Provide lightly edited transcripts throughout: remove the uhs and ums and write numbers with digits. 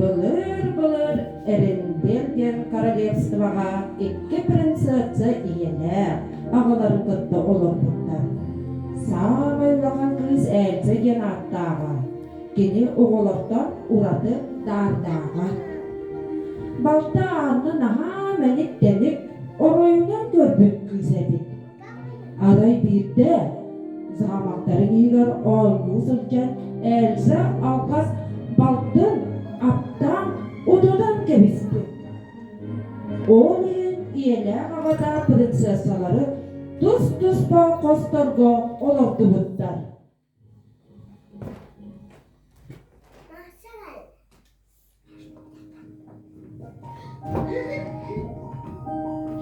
Былыр-былыр Эрендел диэн королевствоҕа икки принцесса ийэлээх, аҕаларын кытта олорбуттар. Саамай улахан кыыс Эльза диэн ааттааҕа. Кини оҕолортон ураты даардааҕа. Балта Анна наһаа мэник-тэник, оройунан көрбүт кыыс эбит. Арай биирдэ замоктарын иһигэр оонньуу сылдьан Эльза алҕас балтын аптаан утутан кэбиспит. Ол иһин ийэлээх аҕата принцессалары тус-туспа хосторго олордубуттар.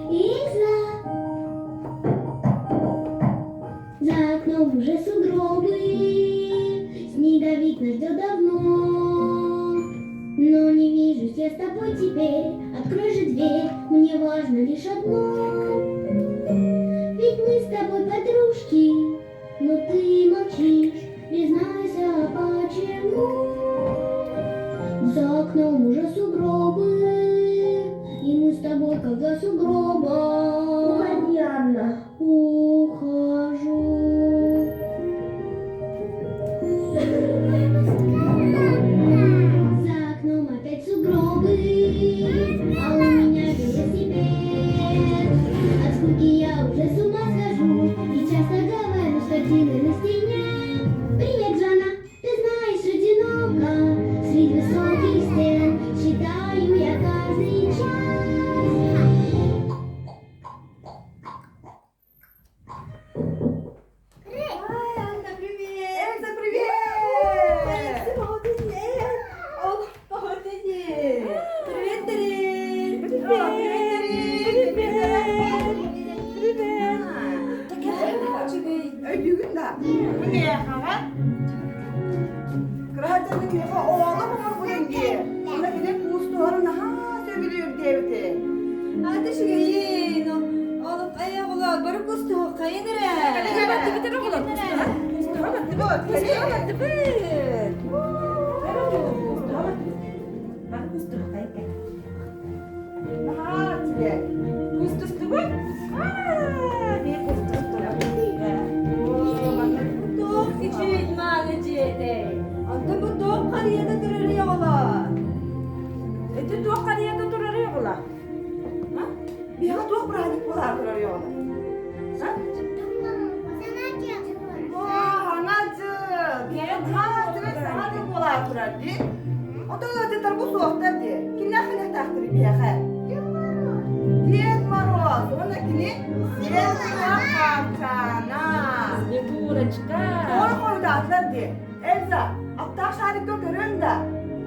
Лиза! За окном уже сугробы, Снеговик нас ждет давно. Но не вижусь я с тобой теперь, Открой же дверь, мне важно лишь одно. Ведь мы с тобой подружки, но ты молчишь, признайся, почему? За окном уже сугробы, и мы с тобой как два сугроба. Уходи, Анна. Ухожу. За окном опять сугробы, а у меня велосипед. От скуки я уже с ума схожу и часто говорю с картины на стене. Привет, Жанна, ты знаешь, одиноко среди высоких стен считаю я каждый час. Ай, Анна, привет! Эльза, привет! Привет, Дарин! Привет! Привет! Привет! Өйдүүгүн да? Миэхэҕэ Кыраһаччаны киниэхэ оҕолор оҥорбутун дии. Уонна кини куустуһарын наһаа сөбүлүүр диэбити. Аты үчүгэйин, ол айаҕылар бары кустуһуххайын эрэ. Баттыбыт оҕолор кустуһа. Кустуһа баттыбыт. Кустуһа баттыбыт. Кустуһа баттыбыт. Бары кустуһуххайын кэ. Наһаа үчүгэй. Кустустубут? Аа, дии кустустубут. Туох үчүгэй мааны дьиэтэ. Онтон бу туох харыйата турарый оҕолор? Ити туох харыйата турарый оҕолор? Биһиэхэ туох бырааһынньык буолаары турарый оҕолор? Саҥа дьыл! Биһиэхэ саҥа дьыл буолаары турар дии. Оттон ыалдьыттар бу суохтар дии. Кимнээх кэлиэхтээхтэрий биһиэхэ? Дед Мороз уонна кини Светлана Хаарчаана. Снегурочка. Тоҕо хойутаатылар дии. Эльза, аттаах шарикка көрүөн да.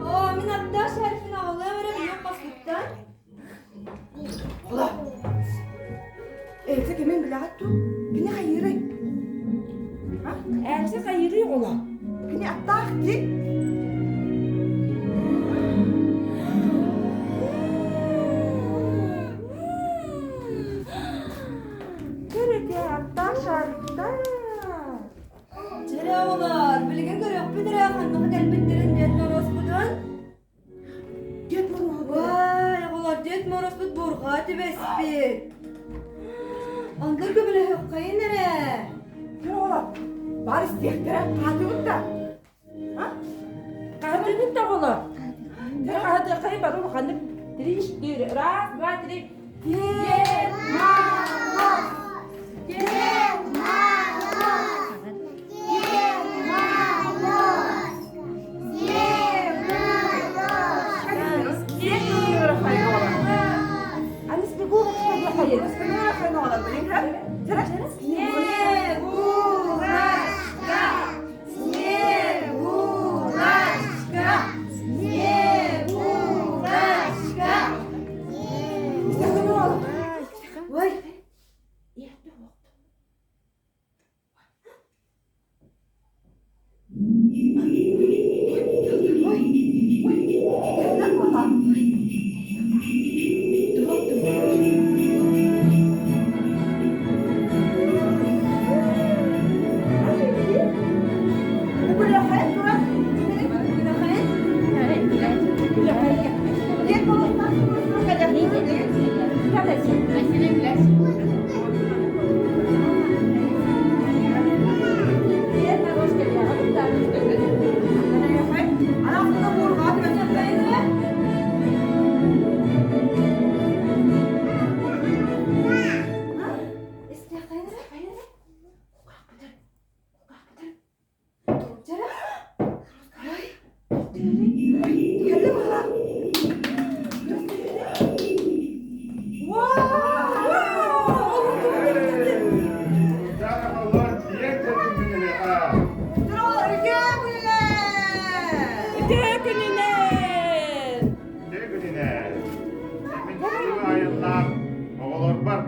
Оо, мин аттаах шарикпын аҕалыам эрэ билиэм хоспуттан. Ола. Эльза кимин билэҕит дуу? Кини хайыырый? Эльза хайыырый ола? Кини аттаах дии. Көрөтө аттаах шариктар. Чэрэ оҕолор, билигин көрүөхпүт эрэ ханнык кэлбиттэрин Дед Морозпутун. Дед Мороз. Вай, оҕолор, Дед Морозпут буурҕа түбэспит. Онтон көмөлөһүөххэйин эрэ. Көр оҕолор, баар истиэхтэрэ, хаатыбыт да. Хаһытыгыт да оҕолор. Хаһытыаххайын бары улаханнык три, четыре, раз, два, три. Дед Мороз! Дед Мороз! Дед Мороз! Дед Мороз! Аны Снегурочка диэххайын. Снегурочка! Снегурочка! Снегурочка! Ой,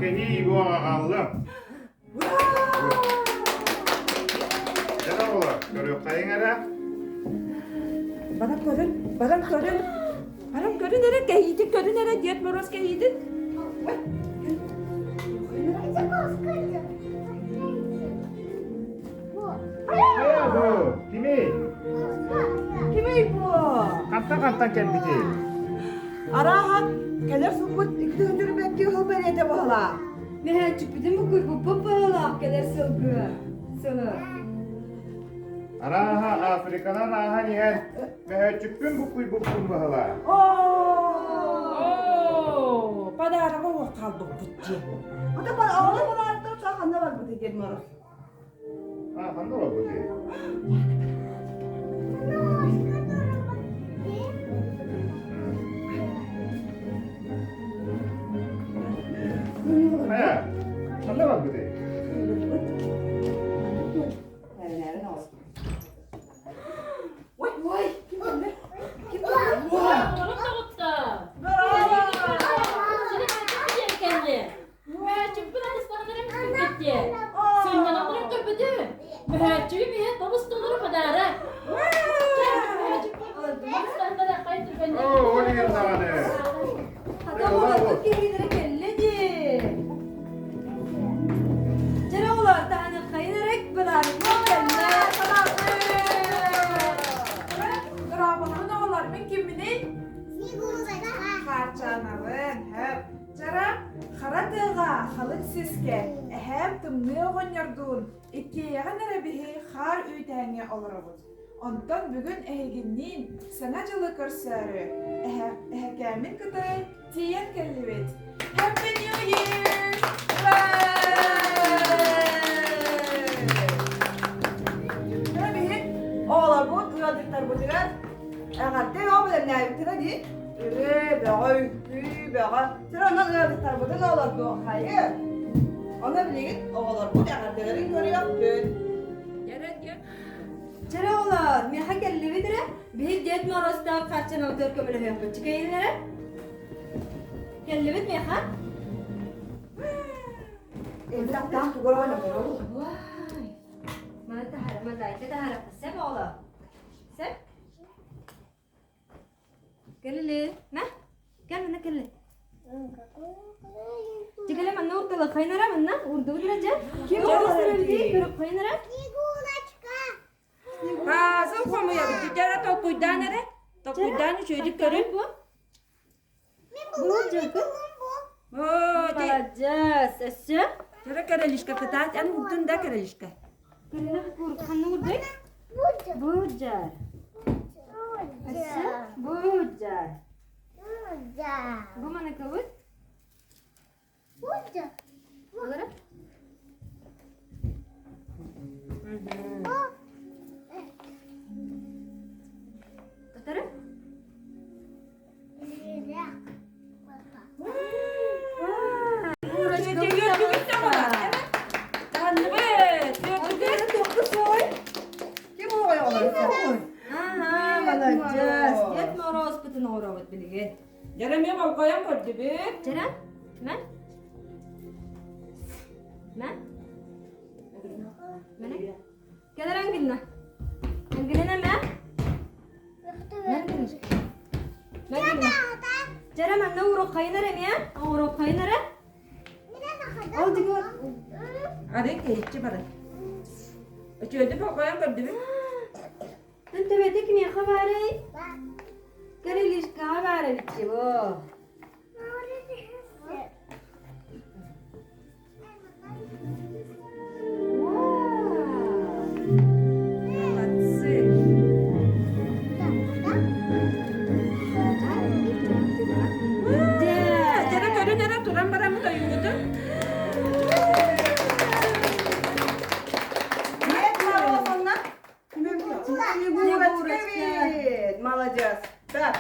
кэһии буоҕа аҕаллым. Дьэ оҕолор, көрүөххэйиҥ эрэ. Баран көрүн, баран көрүн, баран көрүн эрэ, кэһиитин көрүн эрэ, Дед Мороз кэһиитин. Хайа бу, кимий? Кимий бу? Хантан-хантан кэлбитий? Арааһа, кэлэр сылбыт икки тыһыынча сыл бэлиэтэ буолаа. Мөһөөччүкпүтүн буккуйбуппут быһыылаах кэлэр сылгы сылы. Арааһа, Африканан ааһан иһэн мөһөөччүкпүн буккуйбуппун быһыылаах. Оо, подарога уох хаалбыппыт дии. Ата оҕолор подароктар чаа ханна барбыт Дед Мороз? А, ханна барбытый? Хайа, ханна барбытый? Ой, ой, ким кэллэ? Ким Оҕолорум доҕуттар! Кэллэ. Мөһөөччүкпүн алыстаҕынарым күүппүттээ. Сынньаналларым көрбүтүм. Мөһөөччүгүм иһэ тобус толору подарок. Оо, ол иһин даҕаны. Хата оҕолорбут киһилэрэ кэллэ дии. Дьэ оҕолор таһыныххайын эрэ быраабыт кэллэ. Дорооболорун оҕолор, мин кимминий? Хаарчаанабын, хөп. Чара, хара тыаҕа халыҥ сискэ эһээм тымныы оҕонньордуун иккиэйэҕин эрэ биһи хаар үүтээҥҥэ олоробут. Онтон бүгүн эһигинниин Саҥа дьылы көрсөөрү эһэкээммин кытары тиийэн кэллибит. Happy New Year! Ура! Биһи оҕолорбут ыалдьыттарбытыгар эҕэрдэ бөҕө бэлэмнээбиттэрэ дии. Ырыа бөҕө, үҥкүү бөҕө. Чэ онон ыалдьыттарбытын олордуоххайы. Ону билигин оҕолорбут эҕэрдэлэрин көрүөхпүт. Чэрэ оҕолор, миэхэ кэллибит эрэ, биһи Дед Морозтаах харчыналгар көмөлөһүөхпүт. Чикэйин эрэ. Кэллибит миэхэ. Эбит тугу оонньотору. Вай! Маны таһара, мозаика таһара. Сеп оҕолор. Сеп. Кэлили. На. Кэл мына кэлли. Тикеле манна уртала хайнара манна урдубут дьэ. Ким көрүп хайнара? Паазыл хомуйабыт. Дьара толкуйдаан эрэ. Толкуйдаан үчүгэйдик көрүн. Бу дьылкы. Оо, Маладьыас. Өссө? Дьара кэрэлишка кытаат. Эн урдун да кэрэлишка. Кэннэ курканы урдуй? Бурдьар. Өссө? Бурдьар. Бу маныкыбыт? Олора? Татары? Ким оҕой оҕолор? Ага, молодец. Дед Мороз бытын оҕоробут билигин. Дьэ эмиэ болҕойон көрдүбүт. Чэрэ? Мэ? Мэ? Мэ? Кэлэр Ангелина. Ангелина мэ? Мэ Ангелина. Чэрэ манна уруоххайын эрэ эмиэ? Уруоххайын эрэ? Ол дигор. Арын кэһиччи барын. Үчүгэйдик болҕойон көрдүбүт. Тын төбөтө кимиэхэ баарый? Кириллишкаҕа баар эбит чего? Молодцы. Дьэ, көрүн эрэ туран бараммыт ойуугутун. Дед Мороз онно Снегурочка эбит. Молодец. Так.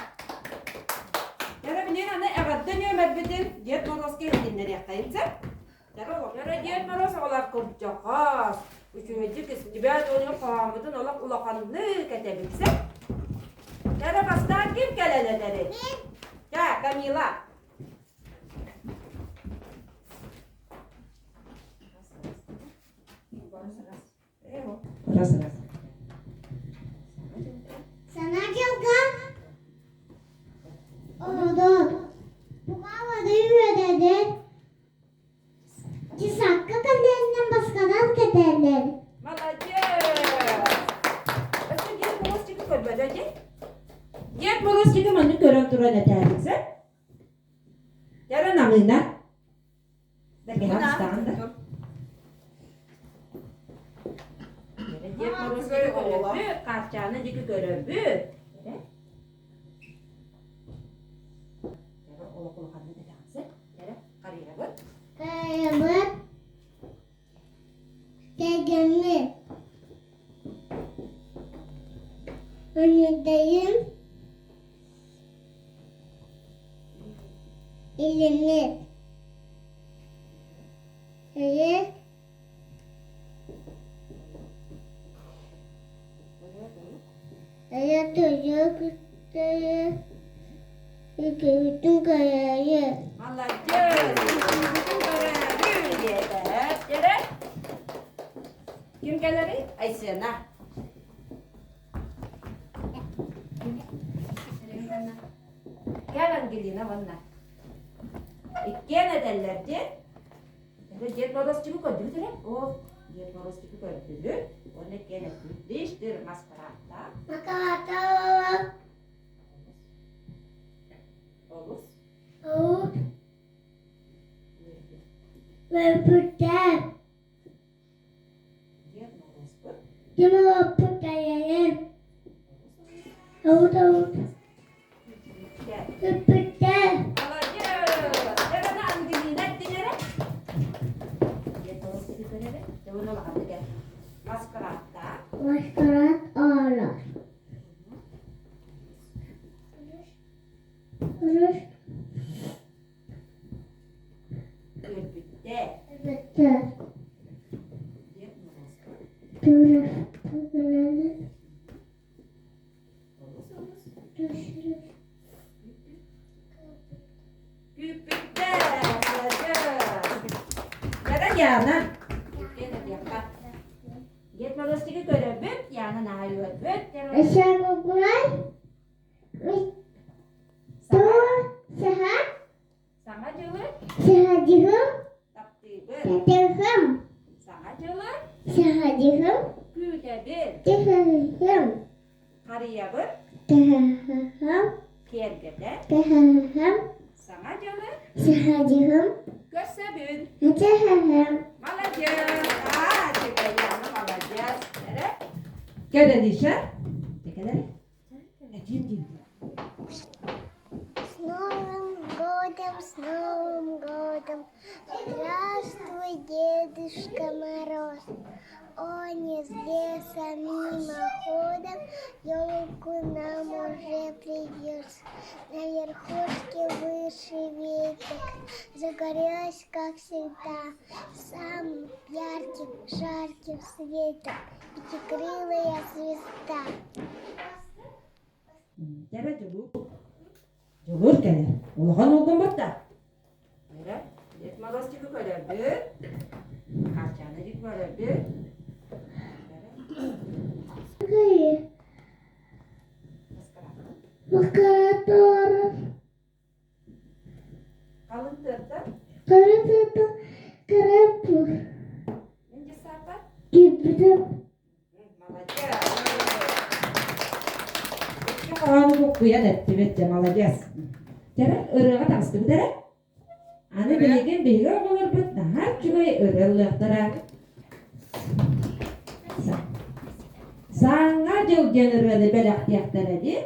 Яра билин аны эҕэрдэ нүөмэрбитин Дед Морозка иһитиннэриэххэйин сөп. Яра Дед Мороз оҕолор курдьаҕас, үчүгэйдик ребят ону хоһооммутун олох улаханнык этэбит сөп. Яра бастаан ким кэлэн этэрий? Так, Камила. Раз раз. Саҥа дьылга Оҕолор, бука үөрэнэр, десантка кэллэринэн басканан кэтэллэр. Молодец! Өссө Дед Мороз диэки көрбөтө дии. Дед Мороз диэки маннык көрөн туран этээбитсэ. Яран намыына. Бэргэһэ да. Дед Мороз диэки көрөбүт, Хаарчаана диэки көрөбүт. Олох улаханнык этэҕин Эрэ харыйабыт. Харыйабыт. Кэргэммит. Өнүдэйим. Илиммит. Эйэ. Эйэ тойук Үтүөтүн көрөөйү. Молодец! Үтүөтүн көрөөйү диэтэ. Дьэрэ. Ким кэлэрий? Айсена. Кэл Ангелина уонна. Иккиэн этэллэр дии. Это Дед Мороз чего көрдүбүт эрэ? О, Дед Мороз чего көрдүбүт. Уонна иккиэн эттибит. Диштир маскараатта. Маскараатта. Олус. Олус. Үөрбүттэр. Дед Морозпут. Дед Морозпут кэлэрин. Олус олус. Үөрбүттэр. Молодец! Эрана Ангелина эттин Дед Мороз көрөрө. Дьэ улаханнык Маскараатта. Маскараат оолор. Үөрбүттэ. Үөрбүттэ. Дед Морозко. Күүппүттэ. Молодец. Яна Яна. Дед Морозчиги көрөбүт, Яна наһаа үөрбүт. Саҥа Саҥа дьылы таптыыбын. Саҥа дьылы күүтэбин. Харыйабын. Киэргэтэ. Саҥа дьылы көрсөбүн. Молодец! Аа, Яна молодец. Эрэ. Кэл, Алиша. Кэл, Этиим дии. С Новым годом, с Новым годом! Здравствуй, Дедушка Мороз! Он из леса мимоходом елку нам уже привез. На верхушке выше веток загорелась, как всегда, самым ярким, жарким светом пятикрылая звезда. Дьэрэ дьулуур. Дьулуур кэлэр. Улахан уолгун батта. Эрэ, Дед Мороз диэки көрөбүт. Хаарчаана диэки көрөбүт. Макараторов. Халыҥ тыаттан. Халыҥ тыаттан карапур. Мин десапа. Киирбитим. Молодец. Икки хоһоону буккуйан эттибит дьэ молодец. Дьэрэ ырыаҕа таҕыстыбыт эрэ. Аны билигин биһиги оҕолорбут наһаа үчүгэй ырыа ыллыахтара. Саҥа дьыл диэн ырыаны бэлэхтиэхтэрэ дии.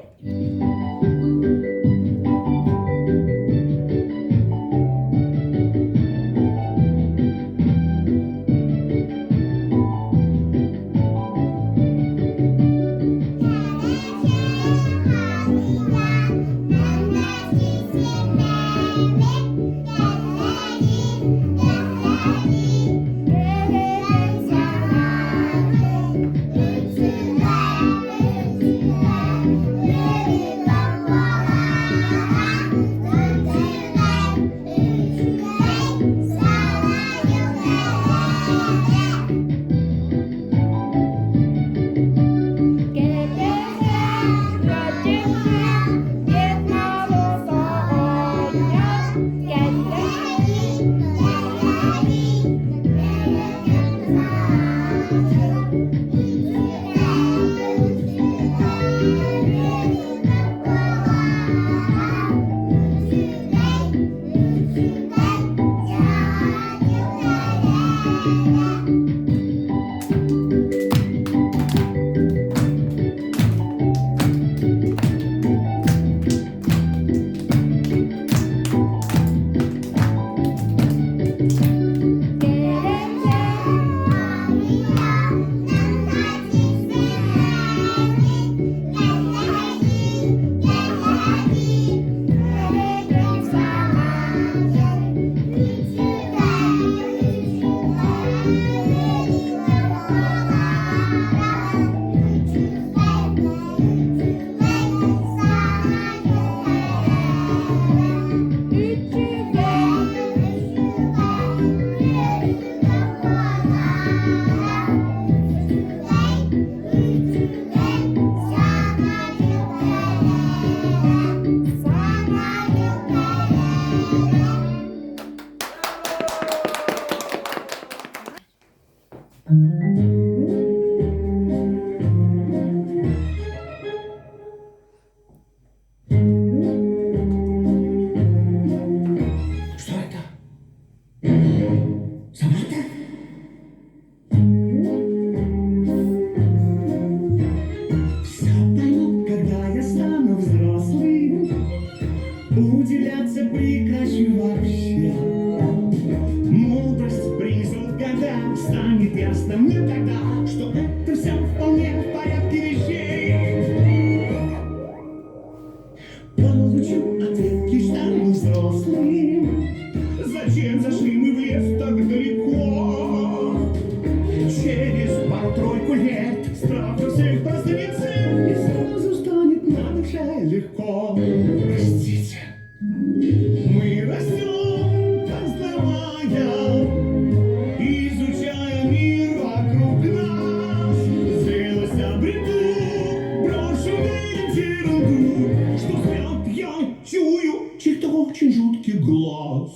Класс!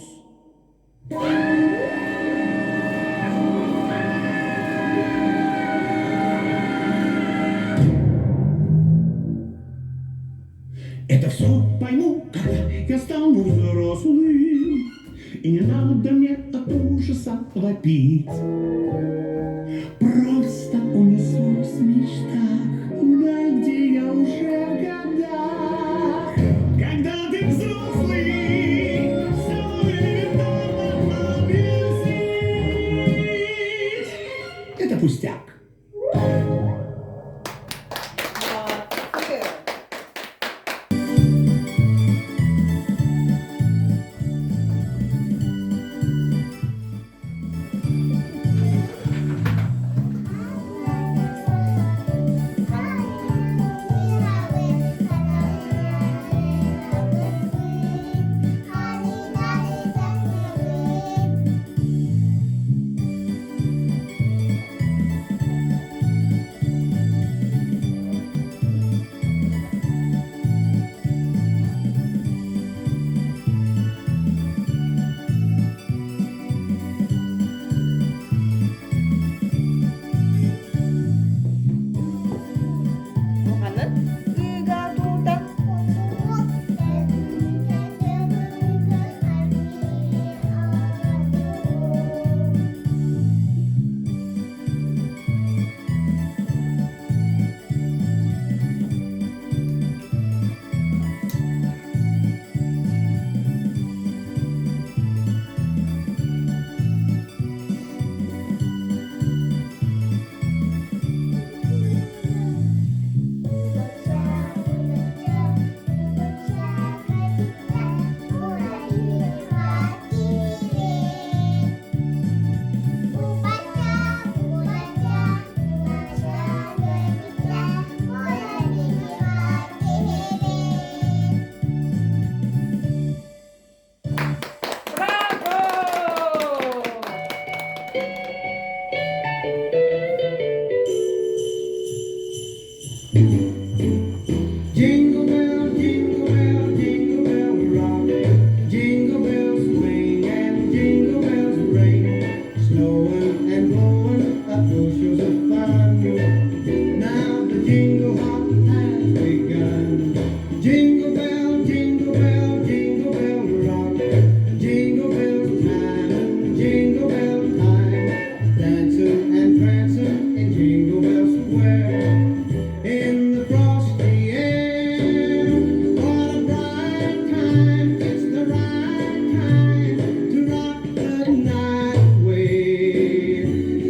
Это все пойму, когда я стану взрослым, И не надо мне от ужаса вопить. Просто унесусь в мечтах Туда, где я уже в годах. Когда ты взрослый, все элементарно объяснить. Это пустяк. Молодцы! Ханнык ыыга туутан Браво! Jingle bell, jingle bell, jingle bell rock. Jingle bells swing and jingle bells ring. Snowing and blowing up bushels of fun. Now the jingle hop has begun. Jingle bell, jingle bell, jingle bell rock. Jingle bell time and jingle bell time. Dancing and prancing in Jingle Bell Square. In the frosty air, what a bright time, it's the right time to rock the night away.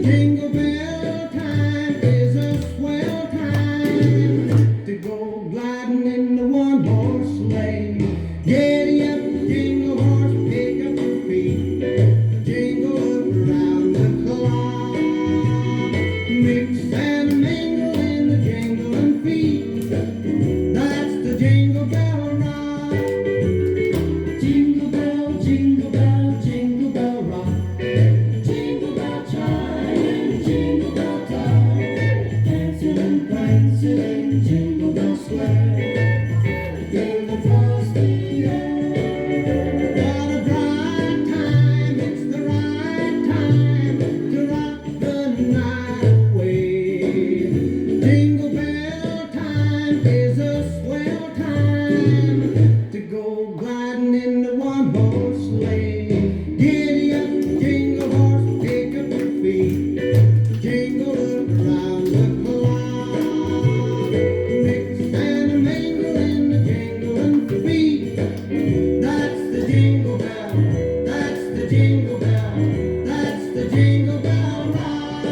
Jingle bell time is a swell time to go gliding in the one horse sleigh. Giddy up, jingle horse, pick up your feet, jingle up around the clock. Mix and mingle in the jingling feet. That's the jingle bell rock. Jingle bell, jingle bell, jingle bell rock. Jingle bell chime in jingle bell time. Dancing and prancing in Jingle Bell Square. In the frosty air. What a bright time, it's the right time to rock the night away. Jingle bell time is a swell time to go gliding in the one horse sleigh. Giddy up, jingle horse, pick up your feet. Jingle up around the clock. Mix and a mingle in the jingling feet. That's the jingle bell. That's the jingle bell. That's the jingle bell rock.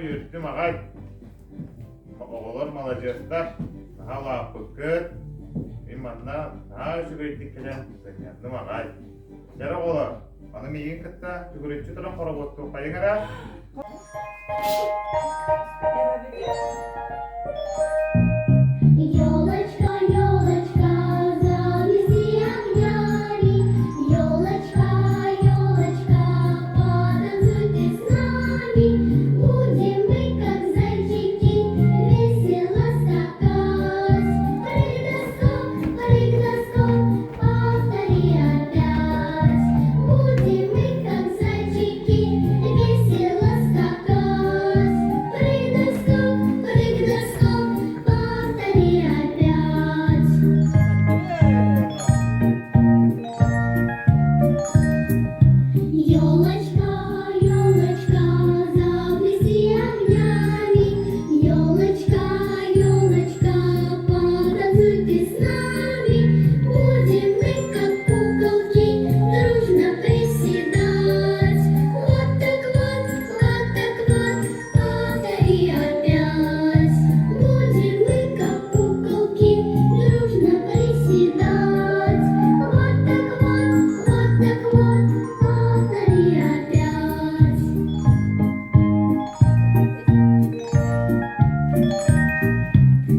үөрдүм аҕай. Оҕолор маладьыастар, наһаа улааппыккыт. Мин манна наһаа үчүгэйдик кэлэн сынньанным аҕай. Дьэ оҕолор, аны миигин кытта төгүрүччү туран хоробуоттуоххайыҥ эрэ. Елочка, елочка, зависи огнями, Елочка, елочка, потанцуй ты с нами. Будем мы, как зайчики, весело скакать. Прыг на скок, прыг на скок, повтори опять. Будем мы, как зайчики, весело скакать. Прыг на скок, прыг на скок, повтори опять. Елочка, елочка, заблести огнями. Елочка, елочка, потанцуй ты с нами. Будем мы, как куколки, дружно приседать. Вот так вот, вот так вот, повтори опять. Будем мы, как куколки, дружно приседать. Вот так вот, вот так вот, повтори опять.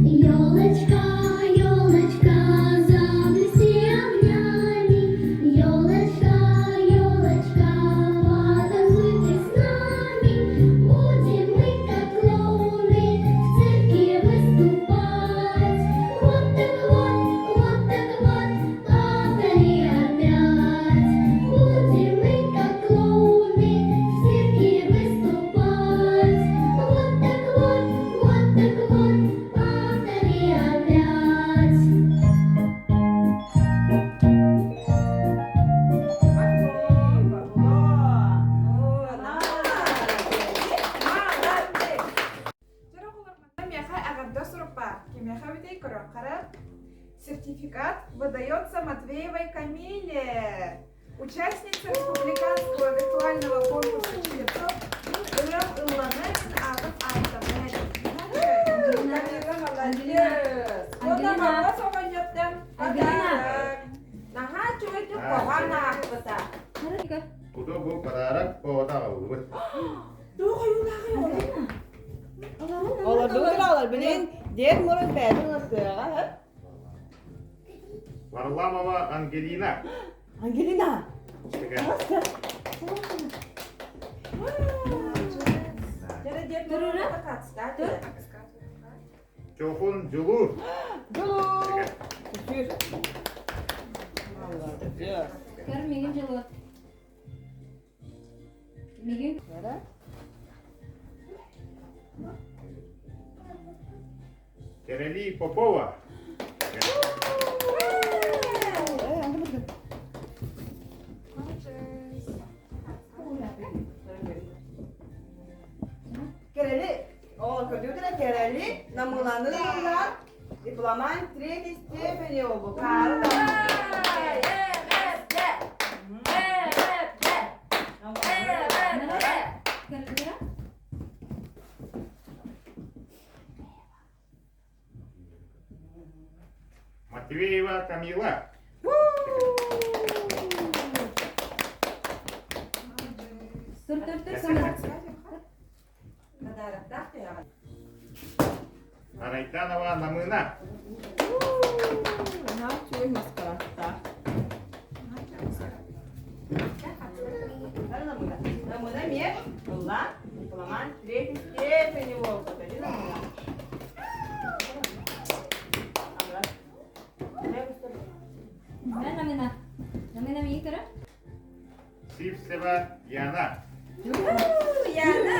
Елочка, елочка, заблести огнями. Елочка, елочка, потанцуй ты с нами. Будем мы, как клоуны, в цирке выступать. Вот так вот, вот так вот, повтори опять. Будем мы, как клоуны, в цирке выступать. Вот так вот, вот так вот, повтори опять. Молодцы! Дьэ оҕолор, манна миэхэ эҕэрдэ сурукпа. Кимиэхэ эбитэй көрүөххэ Сертификат выдается Матвеевой Камиле, участнице республиканского виртуального конкурса чтецов «Мин ырыам ылланар мин аатым ааттанар». Камила молодец! Уонна Моруос оҕонньоттон подарок. Наһаа үчүгэйдик хоһоон аахпыта. Куду бу подарок оҕото аҕаллыбыт. Туох ойуулааҕый оҕолор? Олордубут олор билин Дед Мороз бэйэтин ылсыаҕа Варламова Ангелина. Ангелина! Дед Мороз катста. Чохун Дьулуур. Дьулуур! Үтүр. Молодец. Көр мигин дьулуур. Мигин Кэрэли Попова. Кэрэли, о, көрдүгүт Кэрэли намыланы ыллаан дипломант третьей степени обу. Көрдүрэ? Матвеева Камила. Тур тур тур сама. Подароктаах түһэҕин. Арайтанова Намына. Наһаа үчүгэй маскарадтаах. Намына. Намына эмиэ ыллаан дипломант третьей степени буолбут. Намына. Мен намына. Намына мигин көрө? Сивцева Яна. Яна,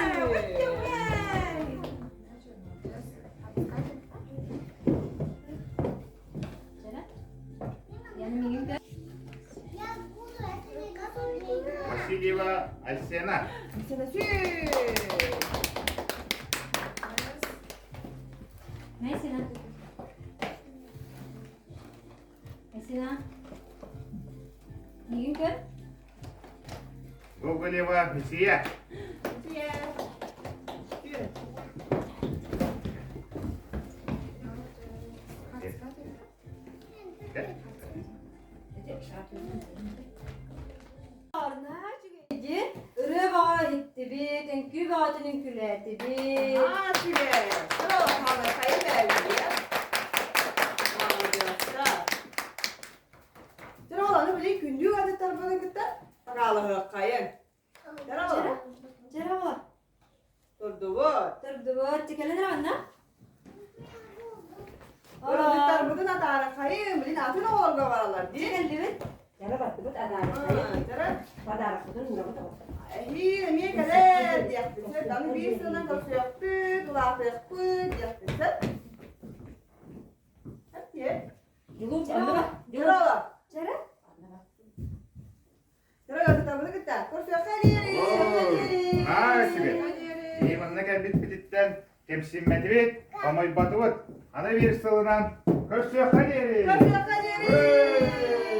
Жара? Яна мигин көр. Я буду это не готовить. Васильева Альсена. Сүү. Айсена. Айсена. Мигин көр. Гоголева Мисия. үөрдүбүт, үҥкүү бөҕөтүн үҥкүүлээтибит. Аа, үчүгэй. Хаалыаххайы бээллиэ. Маладьыастар. Дьэ, ол аны били күндү ыалдьыттарбытын кытта сакаалаһыаххайын. Дьэ, ол. Дьэ, оҕо. Турдубут. Турдубут. Кэлэн эрэ манна. Ыалдьыттарбытын атаараххайын, билин атын оҕолорго бараллар дии. Кэллибит. Дьэ, бардыбыт атаараххайын. Дьэ, Подарокпутун уурабыт оҕо. Эһиил эмиэ кэлэр диэхпит сөп. Аны биир сылынан көрсүөхпүт, улаатыахпыт диэхпит сөп. Эптиэ. Дьулуур, онно Дьэ, Дьэ, Аа, үчүгэй. Биһи манна кэлбиппититтэн кэмсиммэтибит, хомойботубут. Аны биир сылынан көрсүөххэ диэри! Көрсүөххэ диэри!